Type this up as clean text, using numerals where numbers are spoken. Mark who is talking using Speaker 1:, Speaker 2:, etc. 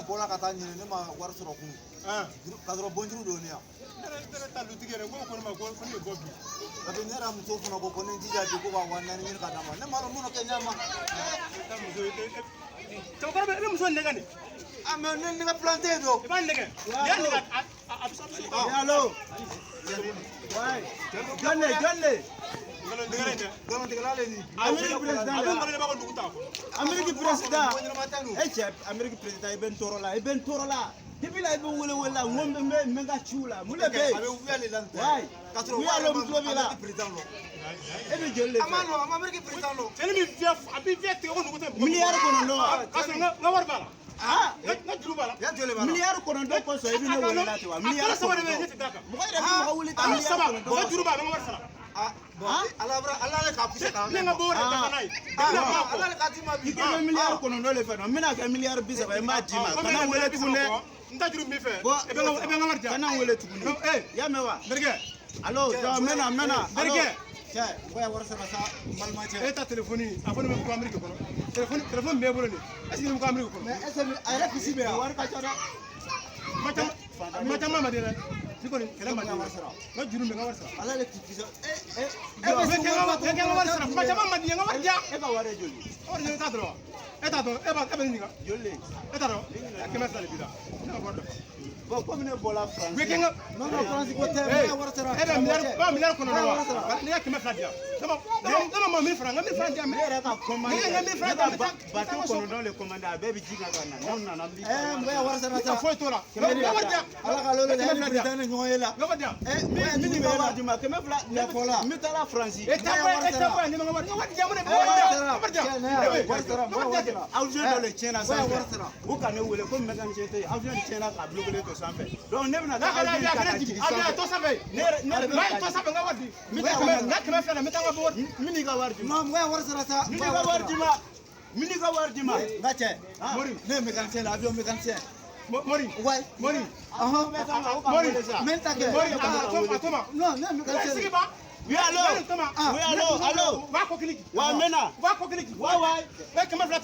Speaker 1: bɔra ka taa ɲini, ne ma wari sɔrɔ kun. Ka sɔrɔ bonjuru don ne yan.
Speaker 2: Ne yɛrɛ ta lutigi yɛrɛ, n ko ne ma ko ne ye bɔ bi.
Speaker 1: Parce que ne yɛrɛ muso fana ko ne jija bi ko ka 4000 ɲini ka d'a ma. Ne m'a dɔn mun kɛ ɲɛ ma.
Speaker 2: Taa muso ye. Cɛkɔrɔba, i bɛ muso nɛgɛ de.
Speaker 1: Ah, mais ne nɛgɛ planté don.
Speaker 2: I b'a nɛgɛ. N'i y'a nɛgɛ, a bɛ se.
Speaker 3: Allo. Ouais. Jɔn de, jɔn de?
Speaker 2: Nkalontigɛla in dɛ.
Speaker 1: Nkalontigɛla le nin.
Speaker 3: Amérique président.
Speaker 2: A bɛ nkalon de b'a ka dugu ta.
Speaker 3: Amérique président.
Speaker 1: Mɔgɔ ɲɛnama tɛ nin.
Speaker 3: E cɛ, Amérique président, i bɛ n tɔɔrɔ la, i bɛ n tɔɔrɔ la. Depuis la i bɛ wele wele la, n ko n bɛ n ka ciw la. Mun de bɛ
Speaker 1: A
Speaker 3: yen?
Speaker 1: bɛ wuya de la nin tɛ.
Speaker 3: Ouais.
Speaker 1: Ka sɔrɔ
Speaker 3: Wuya lo, n tulo b'i la.
Speaker 1: Amérique président lɔ.
Speaker 3: E bɛ joli de
Speaker 1: A ma
Speaker 3: fɛ?
Speaker 1: nɔ, a ma Amérique président lɔ.
Speaker 2: Cɛnin bɛ fiyɛ, a bɛ fiyɛ tigɛ ko nugu tɛ.
Speaker 3: 9 miliyari wa?
Speaker 2: K'a sɔrɔ n ka wari b'a la.
Speaker 3: Ah!
Speaker 2: N ka juru b'a la.
Speaker 1: Ya joli b'a la?
Speaker 3: 9 miliyari kosɔn i bɛ ne wele la ten wa?
Speaker 2: A
Speaker 3: Miliyari
Speaker 2: kalo saba de bɛ yen,
Speaker 3: kɔnɔntɔn.
Speaker 2: ne tɛ d'a kan.
Speaker 3: Mɔgɔ yɛrɛ bɛ mɔgɔ wuli ta
Speaker 2: Kalo
Speaker 3: miliyari
Speaker 2: saba, n
Speaker 3: kɔnɔntɔn.
Speaker 2: ka juru b'a la, n ka wari sara.
Speaker 1: Ah, bon, ala bɔra, ala le k'a poussé k'a
Speaker 2: Ne ka bɔ wari ta ka n'a ye.
Speaker 1: Ah, ala le k'a d'i ma bi.
Speaker 3: I ko i bɛ 9 miliyari de fɛ nɔ, n bɛna kɛ 30 miliyari ye, n b'a d'i ma. Kana n wele tuguni dɛ.
Speaker 2: N ta juru min fɛ,
Speaker 3: Bon,
Speaker 2: e bɛ n ka wari di yan.
Speaker 3: Kana n wele tuguni.
Speaker 2: Eh,
Speaker 3: I y'a mɛn wa?
Speaker 2: N terikɛ.
Speaker 3: Allo, jɔ, n bɛ na, n bɛ na. Allo.
Speaker 2: Terikɛ.
Speaker 1: Cɛ, mɔgɔ ya wari sara sa, n balimakɛ.
Speaker 2: E ta telefɔni, a fɔ ne bɛ ko Amérique kɔnɔ. Telefɔni b'e bolo nin. Est ce que ne bɛ ko Amérique kɔnɔ?
Speaker 1: Mais est ce que a yɛrɛ kisi bɛ yan?
Speaker 3: Wari ka ca dɛ.
Speaker 2: Ma caman ma di dɛ. Ni kɔni kɛlɛ ma di.
Speaker 1: N ka wari sara.
Speaker 2: N ka juru bɛ n ka wari sara.
Speaker 1: Ala le k'i kisi. E, e,
Speaker 2: E bɛ n ka wari sara. Kuma caman ma di, n ka wari di yan.
Speaker 3: E ka wari ye joli?
Speaker 2: Wari di, e t'a dɔn wa? E t'a dɔn, e b'a e bɛ ne ɲininka.
Speaker 3: Joli le?
Speaker 2: E t'a dɔn, 200 de b'i la. Ne ka wari dafa.
Speaker 3: Bon, komi ne bɔra France.
Speaker 2: U ye kɛ n ka.
Speaker 1: Non, non, France ko tɛ, n ka wari sara.
Speaker 2: E bɛ miliyari, ba 9 miliyari wa?
Speaker 1: N ka wari sara.
Speaker 2: Ne ka 200 di yan. Ne ma 1000 francs, n ka 1000 francs di yan.
Speaker 3: Ne yɛrɛ ka commande.
Speaker 2: Ne ka 1000 francs
Speaker 3: Ne ka
Speaker 2: di yan.
Speaker 3: bateau 9 de commande, a bɛɛ bɛ ji kan ka na. N'aw nana, n b'i.
Speaker 1: Eh, mɔgɔ ya wari sara
Speaker 2: Ne
Speaker 1: sa.
Speaker 2: ka foyi t'o la.
Speaker 3: Kɛmɛ
Speaker 2: N ka wari di yan.
Speaker 1: Ala ka lolo de,
Speaker 2: 200
Speaker 1: hali
Speaker 2: di yan.
Speaker 1: président ni ɲɔgɔn ye la.
Speaker 2: N ka wari di yan.
Speaker 1: Eh,
Speaker 3: Min
Speaker 1: mɔgɔ ya
Speaker 3: min
Speaker 1: juru
Speaker 3: bɛ
Speaker 1: bɛ
Speaker 3: wari
Speaker 1: la.
Speaker 3: di ma 200.
Speaker 1: Ne fɔ la.
Speaker 3: N bɛ taa la France.
Speaker 2: E ta bɔ e ta bɔ ne ma n ka wari. N ka wari di yan, mun de bɛ wari di yan. N ka wari di yan.
Speaker 1: Cɛ, ne ya wari sara,
Speaker 2: N ka
Speaker 1: mɔgɔ
Speaker 2: wari di
Speaker 1: wari
Speaker 2: yan.
Speaker 1: sara.
Speaker 3: Avion dɔ de tiɲɛna
Speaker 1: Mɔgɔ ya wari
Speaker 3: sanfɛ.
Speaker 1: sara.
Speaker 3: U ka ne wele ko mécanicien tɛ yen. Avion tiɲɛna k'a bloqué to sanfɛ. Donc ne bɛna
Speaker 2: N'a
Speaker 3: taa
Speaker 2: ka
Speaker 3: avion
Speaker 2: avion
Speaker 3: ta ka
Speaker 2: kɛnɛ
Speaker 3: jigin
Speaker 2: jigin. Avion
Speaker 3: sanfɛ.
Speaker 2: to sanfɛ.
Speaker 3: Ne yɛrɛ ne yɛrɛ
Speaker 2: N'a ye to sanfɛ, n ka wari di.
Speaker 3: N bɛ taa
Speaker 2: N ka 200 la, n bɛ taa n ka bɔ wari.
Speaker 3: N bɛ n'i ka wari d'i ma.
Speaker 1: Non, mɔgɔ ya wari sara sa.
Speaker 3: N bɛ n'i ka wari d'i ma. N bɛ n'i ka wari d'i ma.
Speaker 1: N ka cɛ,
Speaker 2: Mori.
Speaker 1: ne ye mécanicien la, avion mécanicien.
Speaker 2: Mori.
Speaker 1: Ouais.
Speaker 2: Mori.
Speaker 1: Ɔhɔn.
Speaker 2: Mori.
Speaker 1: N bɛ n ta kɛ.
Speaker 2: Mori, a to ma.
Speaker 1: Non, ne ye mécanicien.
Speaker 2: Sigi ba.
Speaker 3: Oui, allo.
Speaker 2: Toma.
Speaker 3: Oui, allo, allo.
Speaker 2: U b'a kɔ kili.
Speaker 3: Wa n bɛ na.
Speaker 2: U b'a kɔ kili.
Speaker 3: Wa wa.
Speaker 2: E 200.